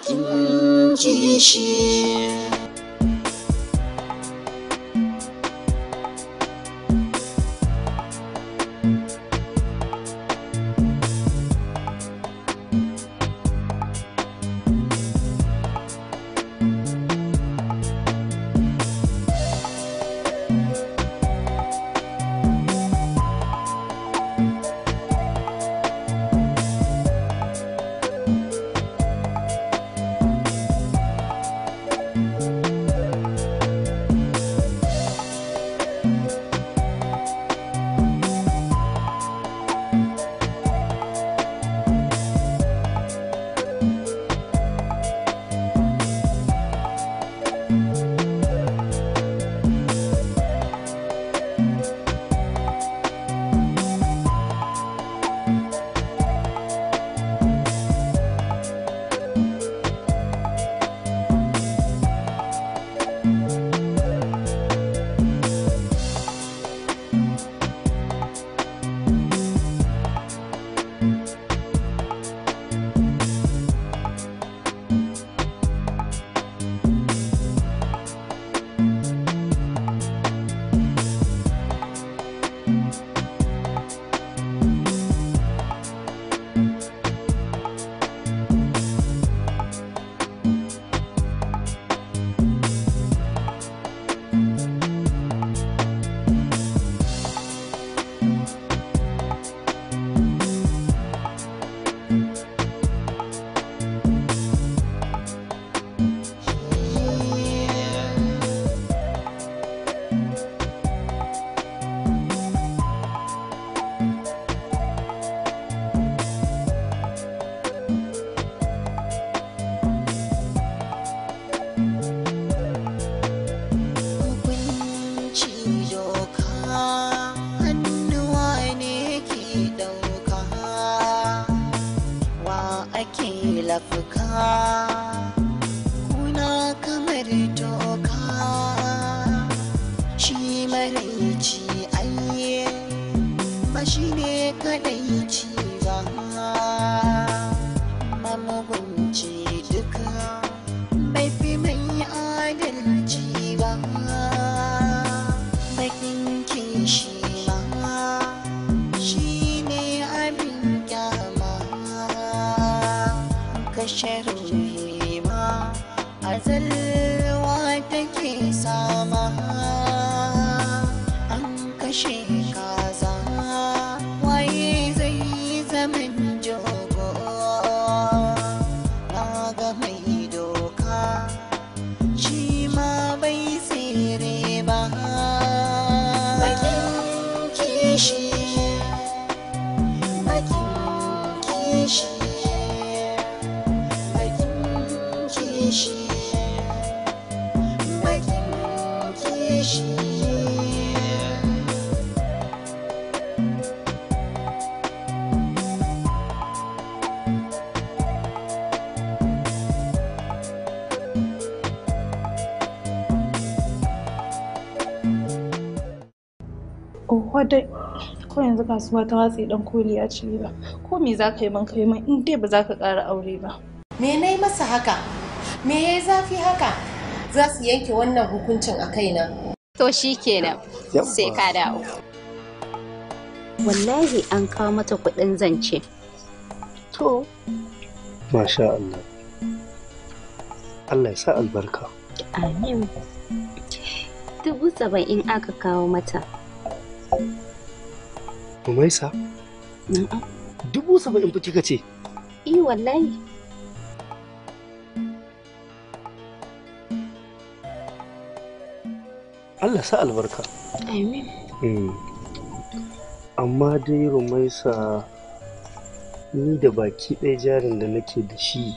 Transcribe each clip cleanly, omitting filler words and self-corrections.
Bakin kishi. Kuna kamar toka, shi maraici aiye ba shi ne kadaici ba, mamugunci duka bai fi mai adalci ba, bakin kishi ma shi ne abin kyama, kashe ruhi ma azalwa take sama, an kashe kaza waye zai zaman jogo, na ga mai doka shi ma bai tsere ba, bakin kishi, bakin kishi, bakin kishi, bakin kishi. Oho dai, ko yanzu kasuwa ta watse dan koli ya ci riba. Ko me za ka yi man kai man in dai ba za ka ƙara aure ba. Me na yi masa haka? Me ya yi zafi haka? Za su yanke wannan hukuncin a kaina. To shi kenan sai ka dawo. Wallahi an kawo mata kuɗin zance. To, masha Allah. Allah ya sa albarka. Amin. 70,000 aka kawo mata. Umaisa? Na'am. 70,000 fa kika ce? Eh wallahi. Allah sa albarka. Amin. Amma dai Rumaisa, ni da baki ɗaya jarin da nake da shi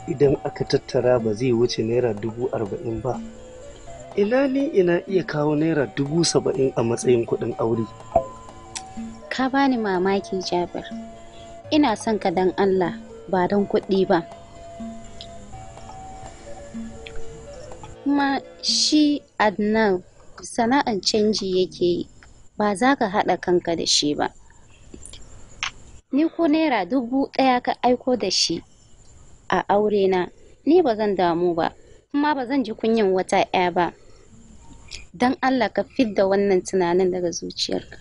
idan aka tattara ba zai wuce naira 40,000 ba. Ina ni ina iya kawo naira 70,000 a matsayin kuɗin aure. Ka bani mamaki Jabir. Ina son ka don Allah ba don kuɗi ba. Kuma shi Adnan sana'an canji yake yi, ba za ka haɗa kanka da shi ba. Ni ko naira 1,000 ka aiko da shi a aure na, Ni ba zan damu ba, kuma ba zan ji kunyan wata 'ya ba. Don Allah ka fidda wannan tunanin daga zuciyarka.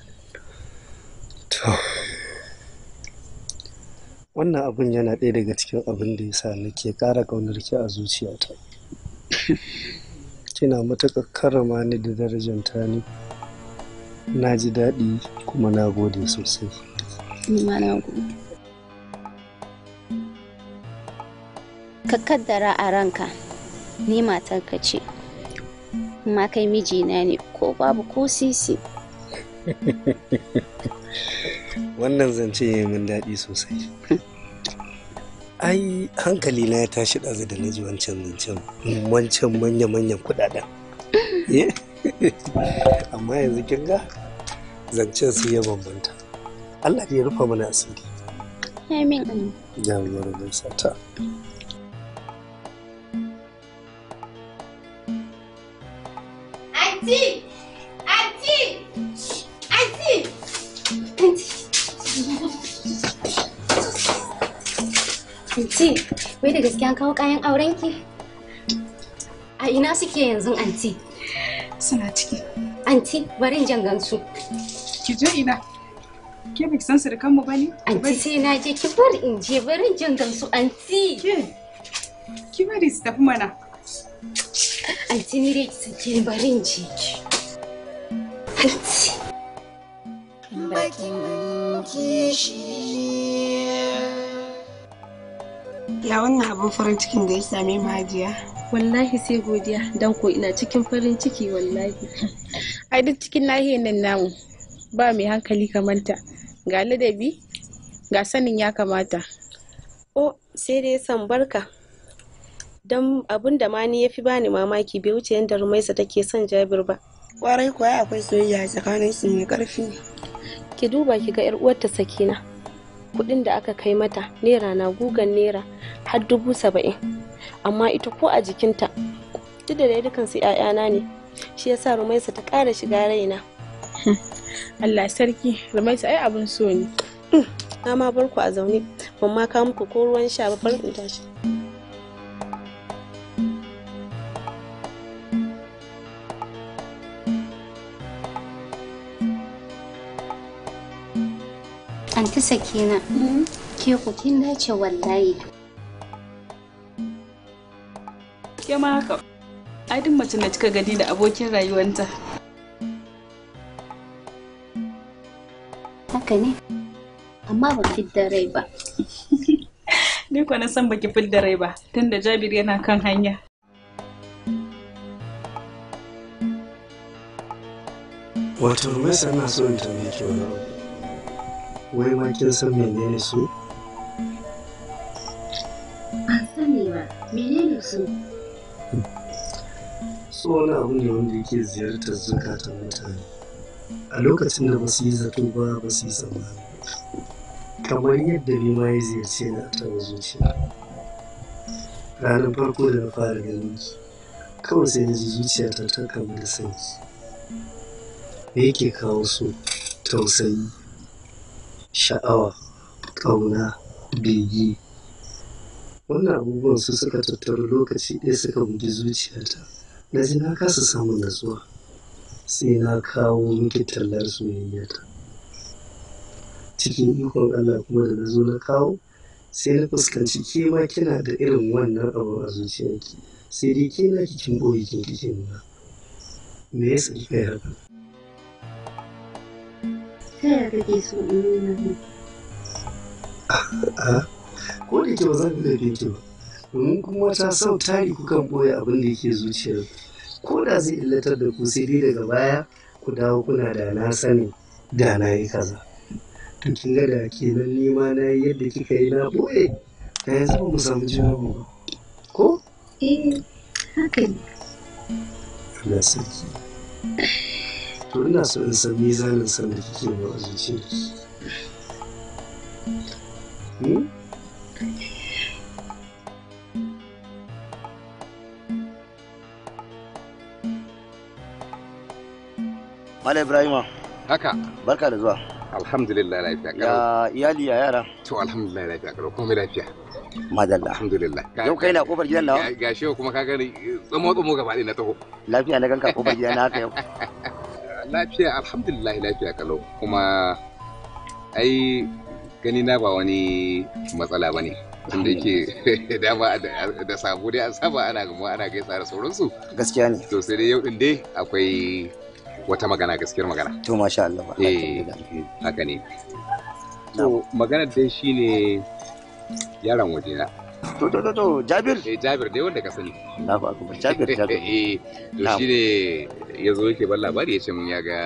To, wannan abun yana ɗaya daga cikin abin da ya sa nake ƙara ƙaunar ki a zuciyata. Kina matuƙar karrama ni da darajanta ni. Na ji daɗi kuma na gode sosai. Ni ma na gode. Ka kaddara a ranka, ni matarka ce, kuma kai mijina ne ko babu ko sisi. Wannan zance ya yi min daɗi sosai. Ai hankali na ya tashi ɗazu da na ji wancan zancen, wancan manya-manyan kuɗaɗen. Amma yanzu kin ga zancen su ya bambanta. Allah ya rufa mana asiri. Amin amin. Jami'ar Musa ta. Anti! Anti! Anti! Anti! Anti, wai da gaske an kawo kayan aurenki? A ina suke yanzu anti? Suna ciki. Anti, bari in jan gansu. Ki je ina? Ke baki san surukanmu ba ne? Anti sai na je, ki bari in je, bari in jan gansu anti. Ke, ki bari su tafi mana. Anti ni dai ki sake ni bari in je ki. Anti. Bakin kishi. Ya wannan abin farin cikin da ya same mu Hajiya. Wallahi sai godiya dan ko ina cikin farin ciki wallahi. Ai duk cikin nahiyar nan namu ba mai hankali kamar ta. Ga ladabi, ga sanin ya kamata. Oh, sai dai san barka. Dan abin da ma ni yafi bani mamaki bai wuce yadda Rumaisa take son Jabir ba. Kwarai kuwa akwai soyayya tsakanin su mai karfi. Ki duba ki ga 'yar uwarta Sakina. Kuɗin da aka kai mata naira na gugan naira har 70,000, amma ita ko a jikinta duk da dai dukansu 'ya'yana ne, shi yasa Rumaisa ta ƙara shiga raina. Allah sarki, Rumaisa ai abin so ne. Na ma bar ku a zaune, ban ma kawo muku ko ruwan sha ba, bar in tashi. Anti Sakina, ke ku kin dace wallahi. Ke ma haka. Ai duk macen da kika gani da abokin rayuwanta. Haka ne. Amma ba fidda rai ba. Ni kuwa na san baki fidda rai ba, tunda Jabir yana kan hanya. Wato Rumaisa ina so in tambaye ki wani abu. Wai ma kin san menene su? Ban sani ba, menene su? So wani abu ne wanda yake ziyartar zukatan mutane a lokacin da ba su yi zato ba, ba su yi tsammani ba. Kamar yadda ni ma ya ziyarce ni a tawa zuciya. Ranar farko da na fara ganin ki, kawai sai na ji zuciyata ta kamu da son ki. Me yake kawo so? Tausayi, sha'awa, ƙauna, bege. Wannan abubuwan su suka tattaru lokaci ɗaya suka bugi zuciyata. Na ji na kasa samun natsuwa. Sai na kawo miki tallar soyayyata. Cikin ikon Allah kuma da na zo na kawo, sai na fuskanci ke ma kina da irin wannan abu a zuciyarki. Sai dai ke na kin ɓoye kin kike nuna. Me yasa kika yi haka? Ta yaya kake so in nuna min? A'a, ko da yake ba zan laifin ki ba. Domin kuma ta sau tari kukan ɓoye abin da yake zuciyar ku. Ko da zai illatar da ku sai dai daga baya ku dawo kuna da na sani da na yi kaza. To kin ga da kenan ni ma na yi yadda kika yi na ɓoye, da yanzu ba mu samu junanmu ba. Ko? Eh, haka ne. Allah sarki. To ina so in san mizanin san da kike ba a zuciyarki. Hmm? Malam Ibrahima. Haka. Barka da zuwa. Alhamdulillah lafiya kalau. Ya iyali ya yara. To alhamdulillah lafiya kalau komai lafiya. Madalla. Alhamdulillah. Yau kai na kofar gidan nawa? Gashi yau kuma ka gani tsamo tsamo gaba ɗaya na taho. Lafiya na ganka kofar gidan na haka yau. Lafiya alhamdulillah, lafiya kalau. Kuma ai gani na ba wani matsala bane. Tunda yake dama da sabo dai an saba ana gamuwa ana gaisa da sauransu. Gaskiya ne. To sai dai yau din dai akwai wata magana, gaskiyar magana. To masha Allah. Eh haka ne. To maganar dai shine yaron wajena. To to to to Jabir. Eh Jabir dai wanda ka sani. Allahu akbar. Jabir Jabir. Eh to shine yazo yake ban labari yace mun ya ga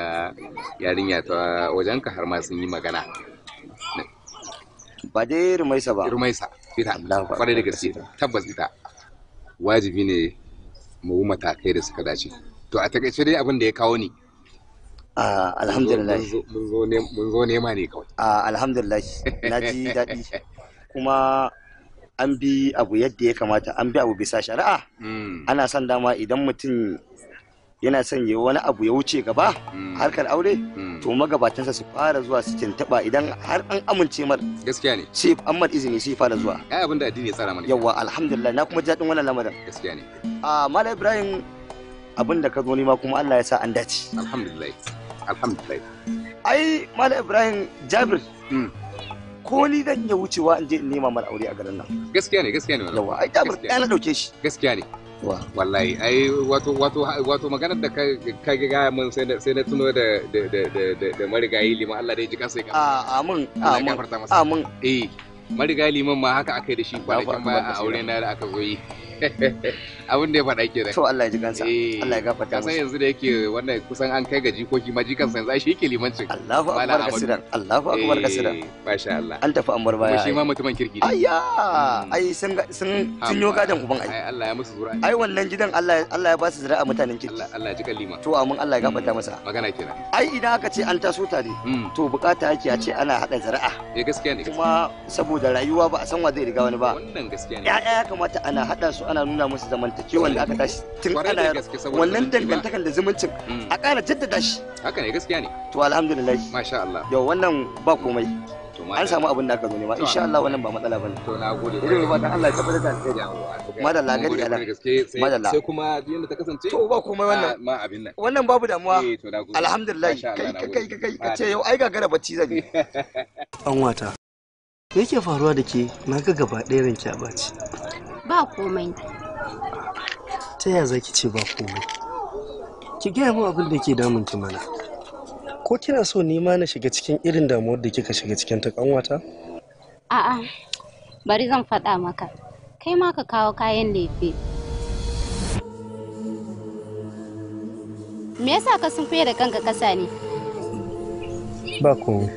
yarinya ta wajenka har ma sun yi magana. Ba dai Rumaisa ba. Rumaisa ita. Kwarai da gaske tabbas ita. Wajibi ne mu bi matakai da suka dace. To a takaice dai abin da ya kawo ni. Alhamdulillah. Mun zo nema ne kawai. Alhamdulillah. Na ji daɗi. Kuma an bi abu yadda ya kamata, an bi abu bisa shari'a. Ana son dama idan mutum yana son ya wani abu ya wuce gaba harkar aure, to magabatansa su fara zuwa su tuntuɓa idan har an amince mar. Gaskiya ne. Sai an mar izini sai fara zuwa. Ai abin da addini ya tsara mana. Yawwa alhamdulillah, na kuma ji daɗin wannan lamarin. Gaskiya ne. Malam Ibrahim, abin da ka zo nema kuma Allah ya sa an dace. Alhamdulillah. Alhamdulillah. Ai Malam Ibrahim, Jabir ko ni zan iya wucewa in je in nema mara aure a garin nan. Gaskiya ne, gaskiya ne. Yawa, ai Jabir ɗaya na ɗauke shi. Gaskiya ne. Wallahi ai wato wato wato maganar da ka ga mun sai na tuno da da da da marigayi liman, Allah dai ji kansa ya gafarta. Amin amin amin. Eh marigayi liman ma haka akai da shi kwanakin ba a aure na da aka zo yi. Abin da ya faɗa kenan. To Allah ya ji kansa. Allah ya gafarta masa. Kasan yanzu da yake wannan kusan an kai ga jikoki ma jikansa yanzu ai shi yake limancin. Allahu akbar kasiran. Allahu akbar kasiran. Masha Allah. An tafi an bar baya. Kuma shi ma mutumin kirki ne. Ayya ai sun sun sun yo gadan uban ai. Ai Allah ya musu zuri'a. Ai wannan gidan Allah Allah ya ba su zuri'a mutanen kirki. Allah ya ji kan lima. To amin, Allah ya gafarta masa. Magana kenan. Ai idan aka ce an taso tare to bukata yake a ce ana hada zuri'a. Eh gaskiya ne. Kuma saboda rayuwa ba a san wa zai riga wani ba. Wannan gaskiya ne. Ya'ya ya kamata ana hada su, ana nuna musu zamantakewan da aka tashi tun ana wannan dangantakan da zumuncin a ƙara jaddada shi. Haka ne, gaskiya ne. To alhamdulillah. Masha Allah. Yau wannan ba komai. An samu abin da aka zo nema insha Allah, wannan ba matsala bane. To na gode. Idan ba dan Allah ya tabbatar da alheri. Madalla gari ala. Madalla. Sai kuma yanda ta kasance. To ba komai wannan. Ma abin nan. Wannan babu damuwa. Alhamdulillah. Kai kai kai ka ce yau ai gagara bacci zan yi. An wata. Me yake faruwa da ke? Na ga gaba ɗaya ranki a ɓaci. Ba komai. Ta yaya za ki ce ba komai? Ki gaya min abin da ke damun ki mana. Ko kina so ni ma na shiga cikin irin damuwar da kika shiga cikin ta kanwata? A'a, bari zan faɗa maka. Kai ma ka kawo kayan lefe. Me yasa ka sunkuye da kanka kasa ne? Ba komai.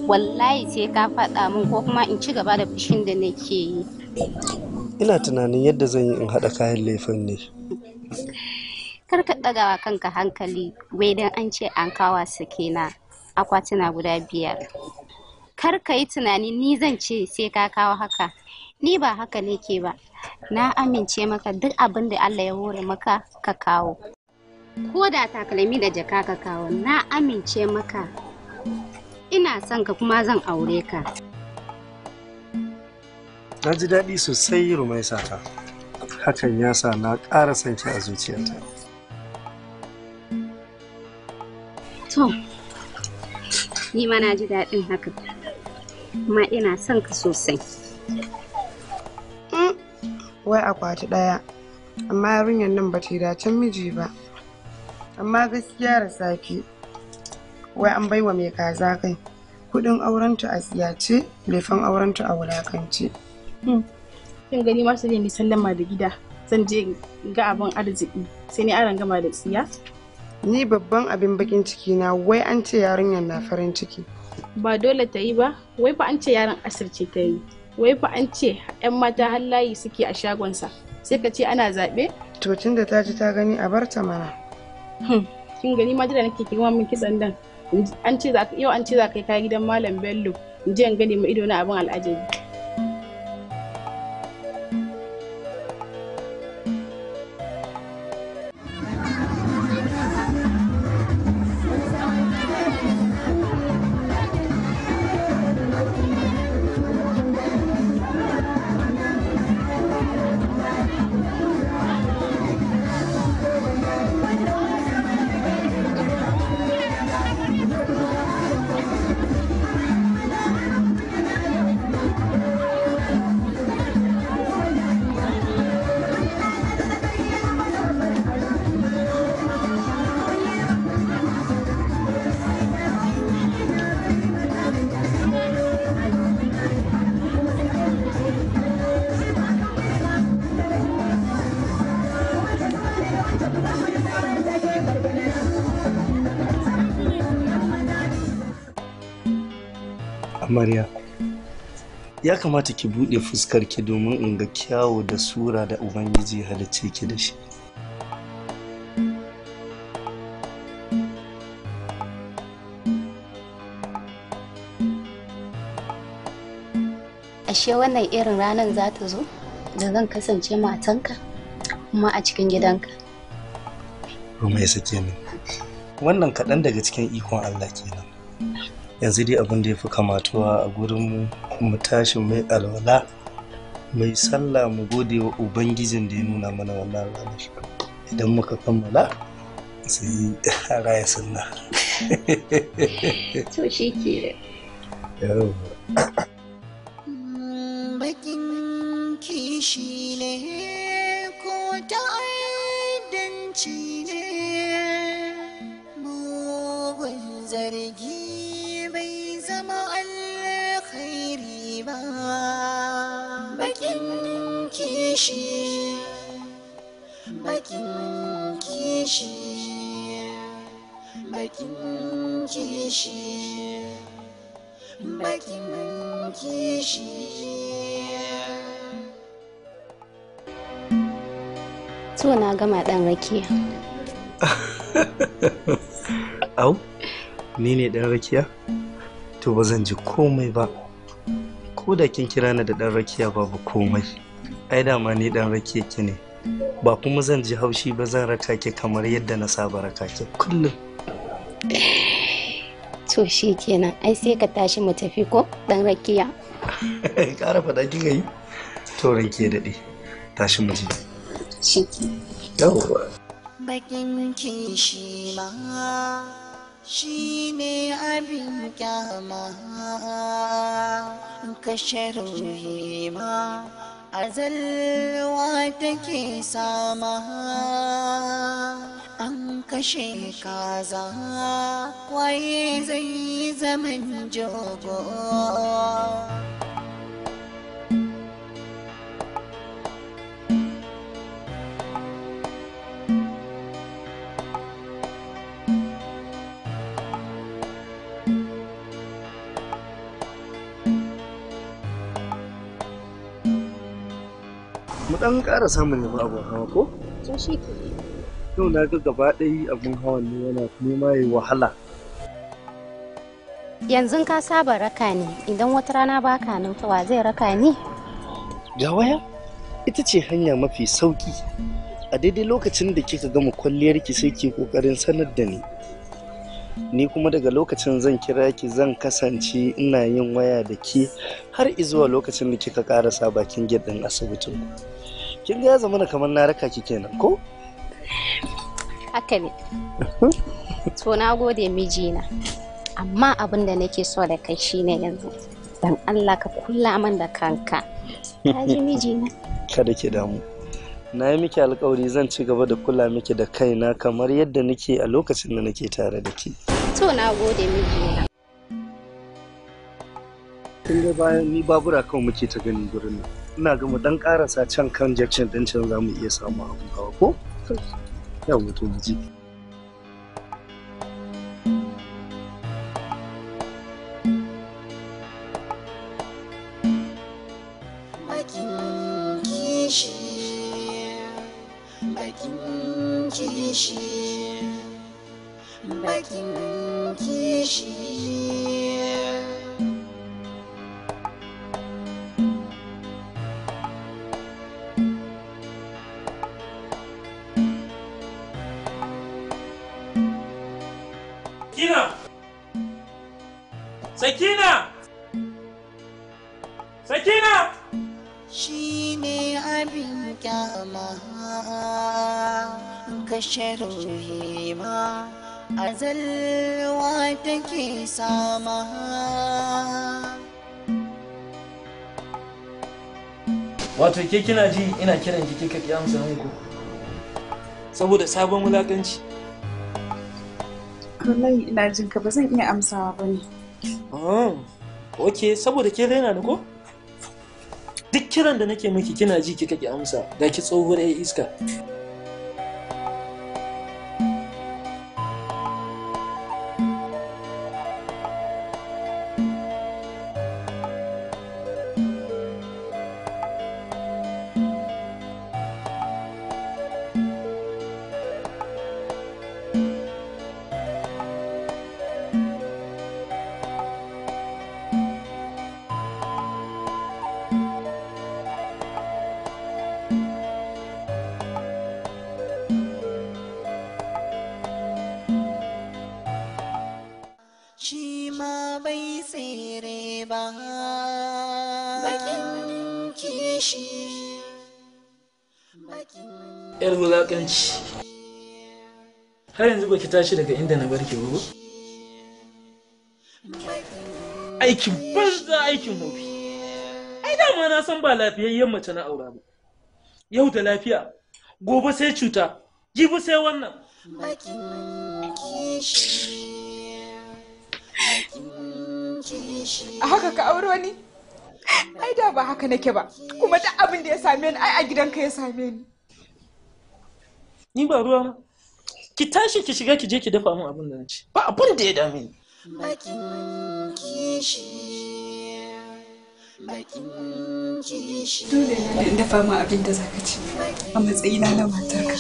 Wallahi sai ka faɗa min ko kuma in ci gaba da fushin da nake yi. Ina tunanin yadda zan yi in haɗa kayan lefen ne. Kar ka ɗaga wa kanka hankali wai dan an ce an kawo sakina akwatuna guda 5. Kar ka yi tunani ni zan ce sai ka kawo haka. Ni ba haka nake ba. Na amince maka duk abin da Allah ya hore maka ka kawo. Ko da takalmi da jaka ka kawo, na amince maka. Ina son ka kuma zan aure ka. Na ji daɗi sosai Rumaisa ta. Hakan ya sa na ƙara son ki a zuciyata. To, ni ma na ji daɗin haka. Kuma ina son ka sosai. Wai akwati ɗaya, amma yarinyar nan ba ta yi dacen miji ba. Amma gaskiya da safe, wai an baiwa mai kaza kai. Kuɗin aurenta a tsiyace, lefen aurenta a wulakance. Kin gani ma sai ni sallama da gida, zan je ga abin arziki, sai ni aran gama da tsiya. Ni babban abin bakin ciki na wai an ce yarinyar na farin ciki. Ba dole ta yi ba, wai fa an ce yaron asirce ta yi. Wai fa an ce 'yan mata har layi suke a shagonsa, sai ka ce ana zaɓe? To tunda ta ji ta gani a barta mana. Kin gani ma jira nake ki gama min kitson nan. An ce za yau an ce za kai kaya gidan Malam Bello, in je in gani mu ido na abin al'ajabi. Amarya, ya kamata ki buɗe fuskar ki domin in ga kyawu da sura da Ubangiji ya halicce ki da shi. Ashe wannan irin ranar za ta zo da zan kasance matanka kuma a cikin gidanka. Rumaisa kenan. Wannan kaɗan daga cikin ikon Allah kenan. Yanzu dai abin da ya fi kamatuwa a gurinmu mu tashi mai alwala mai sallah mu gode wa Ubangijin da ya nuna mana wannan ranar. Idan muka kammala sai a raya sunna. To shi ke. Yawwa. Bakin kishi ne ko ta'addanci ne, mugun zargi bai zama alkhairi ba. Bakin kishi, bakin kishi, bakin kishi, bakin kishi. To na gama ɗan rakiya. Au, ni ne ɗan rakiya? To ba zan ji komai ba. Ko da kin kira ni da ɗan rakiya babu komai. Ai dama ni ɗan rakiya ki ne. Ba kuma zan ji haushi ba, zan raka ki kamar yadda na saba raka ki kullum. To shi kenan, ai sai ka tashi mu tafi ko ɗan rakiya. Ƙara faɗa kika yi? To ranki ya daɗe. Tashi mu je. Shi ke. Yawwa. Bakin kishi ma shi ne abin kyama, kashe ruhi ma azalwa take sama. An kashe kaza waye zai zaman jogo. Mu ɗan ƙara samun yabo abin hawa ko? To shi ke. Yau na ga gaba ɗaya abin hawan ne yana nema yayi wahala. Yanzu ka saba raka ni, idan wata rana baka nan fa wa zai raka ni? Ga waya ita ce hanya mafi sauki. A daidai lokacin da kika gama kwalliyar ki sai ki kokarin sanar da ni. Ni kuma daga lokacin zan kira ki, zan kasance ina yin waya da ke har izuwa lokacin da kika karasa bakin gate ɗin asibitin. Kin ga ya zama kamar na raka ki kenan ko? Haka ne. To na gode mijina. Amma abin da nake so da kai shine yanzu, dan Allah ka kula min da kanka. Ka ji mijina? Kada ki damu. Na yi miki alkawari zan ci gaba da kula miki da kaina kamar yadda nake a lokacin da nake tare da ke. To na gode mijina. Kin ga bayan ni babura kawai muke ta gani gurin nan. Ina ga mu dan karasa can kan junction din can za mu iya samu abun hawa ko? Yawwa, to mu je. Bakin kishi, bakin kishi, bakin kishi. Sakina! Sakina! Sakina! Shi ne abin kyama, kashe ruhi ma azalwa take sama. Wato ke kina ji ina kiran ki kika ki amsa min ko? Saboda sabon wulakanci. Wallahi ina jin ka ba zan iya amsawa ba ne. Oh, okay, saboda ke raina ni ko? Duk kiran da nake miki kina ji kika ki amsa, ga ki tsohuwar 'yar iska. Kishi. Yar wulakanci. Har yanzu baki tashi daga inda na barki ba ko? Aikin banza aikin hofi. Ai dama na san ba lafiyayyen mace na aura ba. Yau da lafiya, gobe sai cuta, jibi sai wannan. Bakin kishi. Bakin kishi. A haka ka auro ni? Ai da ba haka nake ba. Kuma duk abin da ya same ni ai a gidanka ya same ni. Ni ba ruwa na. Ki tashi ki shiga ki je ki dafa min abin da na ci. Ba abin da ya dame ni. Bakin kishi. Bakin kishi. Dole ne in dafa ma abin da zaka ci a matsayina na matarka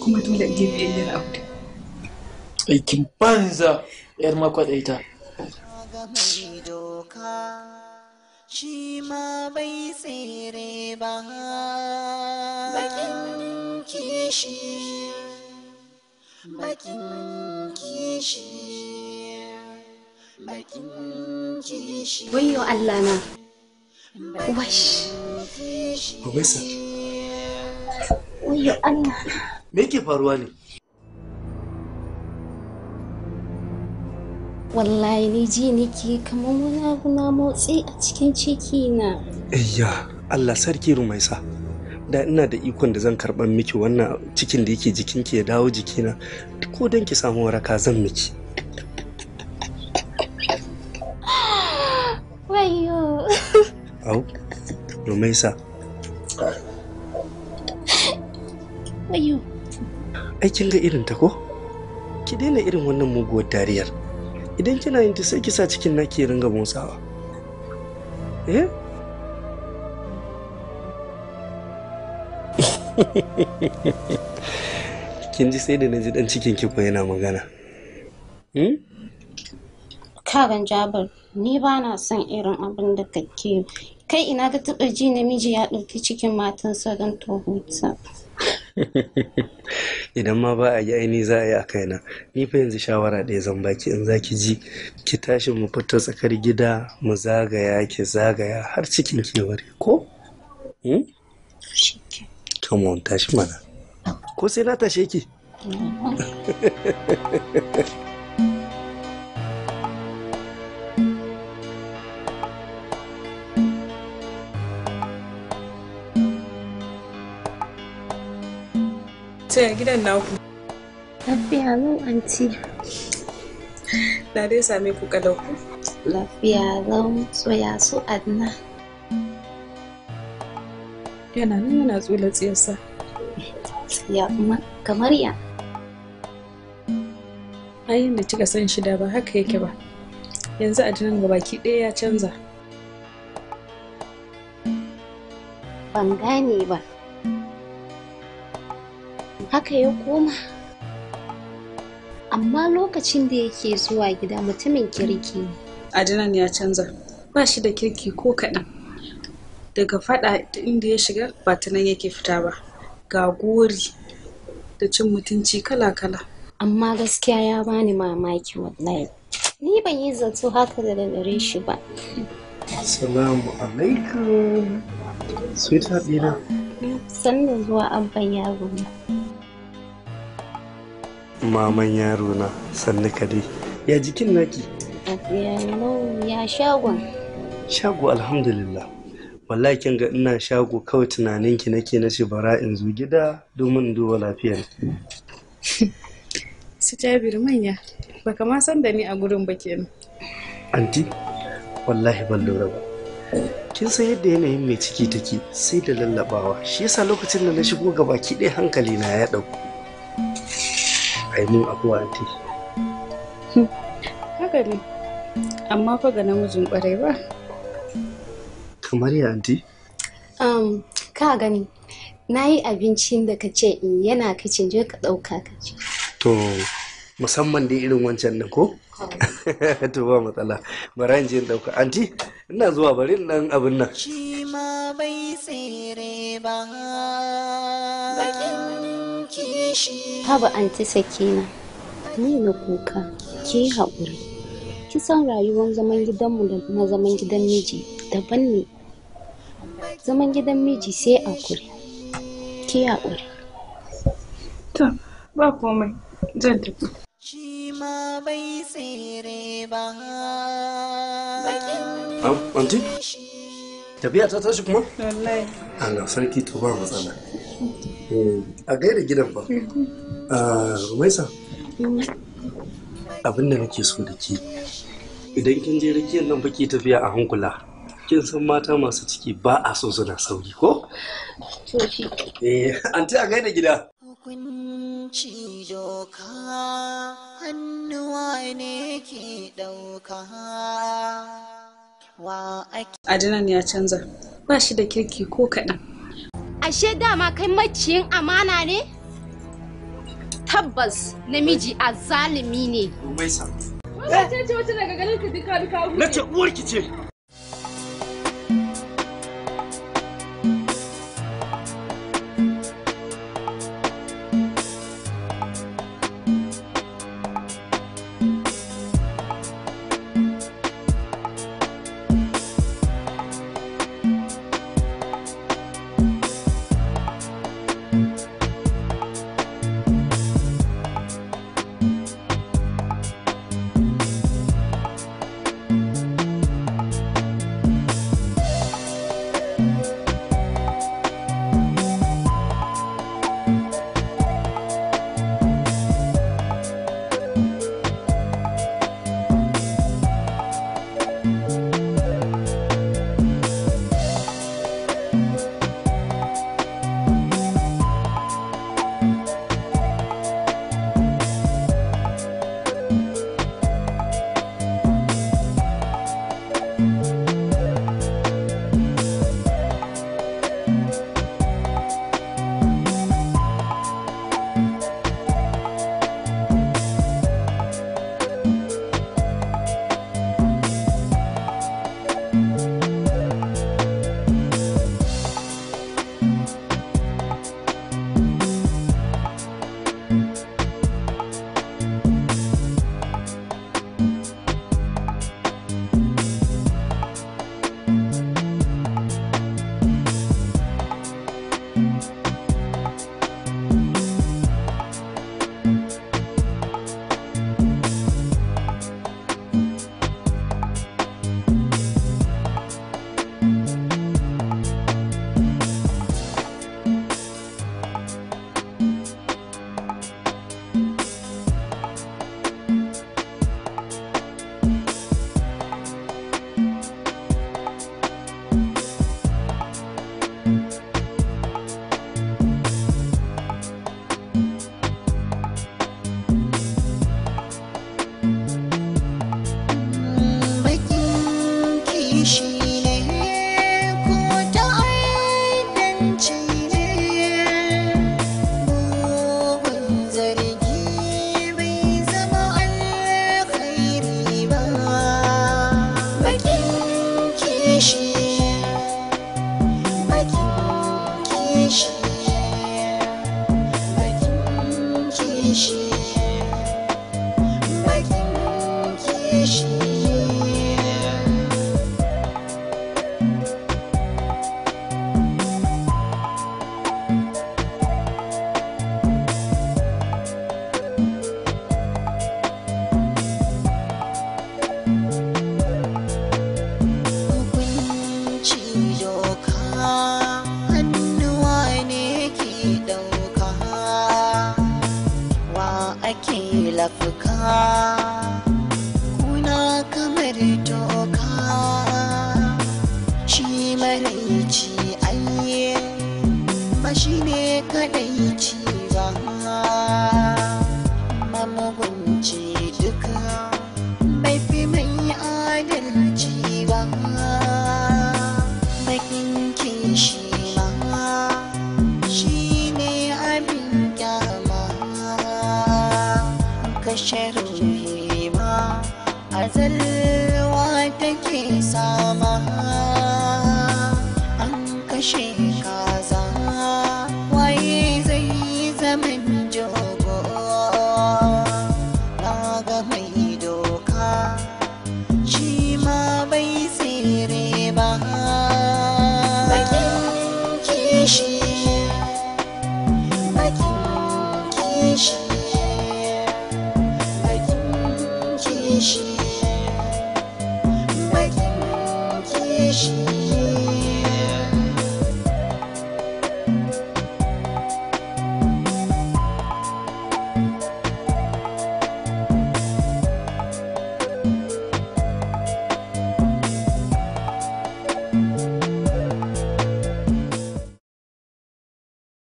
kuma dole in yi biyayyar aure. Aikin banza yar makwaɗaita. Ga mai doka shi ma bai tsere ba. Bakin kishi. Bakin kishi. Bakin kishi. Wayyo Allah na. Wash. Rumaisa, Wayyo Allah na. me yake faruwa ne? Wallahi ni ji nake kamar wani abu na motsi a cikin ciki na. Ayya, Allah sarki Rumaisa. Da ina da ikon da zan karɓar miki wannan cikin da yake jikinki ya dawo jikina, ko don ki samu waraka zan miki. Wayyo. Au, Rumaisa, Wayyo. ai kin ga irin ta ko? Ki daina irin wannan muguwar dariyar. Idan kina yin ta sai ki sa cikin naki ya ringa motsawa. Eh? Kin ji sai da na ji dan cikin ki ko yana magana. Hmm? Kagan Jabir, ni ba na son irin abin da kake kai ina ka taɓa ji namiji ya ɗauki cikin matansa don ta huta. Idan ma ba a yi aini za a yi a kaina. Ni fa yanzu shawara ɗaya zan baki in za ki ji ki tashi mu fita tsakar gida mu zagaya ki zagaya har cikin ki ya ware ko? Hmm? Come on tashi mana. Ko sai na tashe ki? Ta gidan naku. Lafiya lau anti. Na dai same ku kalau. Lafiya lau soya su Adna. Yana nan yana tsula tsiyarsa. Ya kuma kamar ya. Ai yanda kika san shi da ba haka yake ba. Yanzu Adnan gabaki ɗaya ya canza. Ban gane ba. Haka ya koma. Amma lokacin da yake zuwa gida mutumin kirki ne. Adnan ya canza. Ba shi da kirki ko kaɗan. Daga faɗa ta inda ya shiga ba ta nan yake fita ba. Ga gori da cin mutunci kala-kala. Amma gaskiya ya bani mamaki wallahi. Ni ban yi zato haka daga gare shi ba. Assalamu alaikum. Sweetheart ɗina. Sannan zuwa abban yaro na. Maman yaro na sannu ka dai. Ya jikin naki? Lafiya lau ya shagon. Shago alhamdulillah. Wallahi kin ga ina shago kawai tunanin ki nake nace bara in zo gida domin in duba lafiyar ki. Su Jabir manya baka ma san da ni a gurin ba kenan. Anti, wallahi ban lura ba. Kin san yadda yanayin mai ciki take sai da lallabawa. Shi yasa lokacin da na shigo gabaki ɗaya hankali na ya ɗauku. Ai mun abuwa anti. Haka ne. Amma fa ga namijin kwarai ba. Kamar ya anti? Ka gani, na yi abincin da ka ce in yana kicin je ka ɗauka ka ci. To musamman dai irin wancan nan ko? To ba matsala. Bara in je in ɗauka. Anti, ina zuwa bari in ɗan abin nan. Shi ma bai tsere ba. Bakin kishi. Haba anti Sakina, ni na kuka, ki yi haƙuri. Ki san rayuwar zaman gidanmu da na zaman gidan miji daban ne. Zaman gidan miji sai hakuri. Ki hakuri. To, ba komai. Zan tafi. Shi ma bai tsere ba. Aunty? Tafiya ta tashi kuma? Wallahi. Allah sarki, to ba matsala. A gaida gidan fa. Rumaisa, abin da nake so da ke, idan kin je rakiyar nan baki tafiya a hankula. Kin san mata masu ciki ba a so suna sauri ko? To shi. Eh, anti, a gaida gida. Hukunci doka hannuwa ne ke ɗauka. Wa ake Adnan ya canza. Ba shi da kirki ko kaɗan. Ashe dama kai maciyin amana ne? Tabbas namiji azzalumi ne. Rumaisa. Wata ce wata daga ganin ka duka duka. Na ce uwarki ce. Bakin kishi ne ko ta'addanci ne, mugun zargi bai zama alkhairi ba. Bakin kishi, bakin kishi, bakin kishi, bakin kishi. Hukunci doka hannuwa ne ke ɗauka, wa ake lafka kuna kamar toka, shi maraici aiye ba shi ne kadaici ba, mamugunci duka bai fi mai adalci ba. Bakin kishi ma shi ne abin kyama, kashe ruhi ma azalwa take sama, an kashe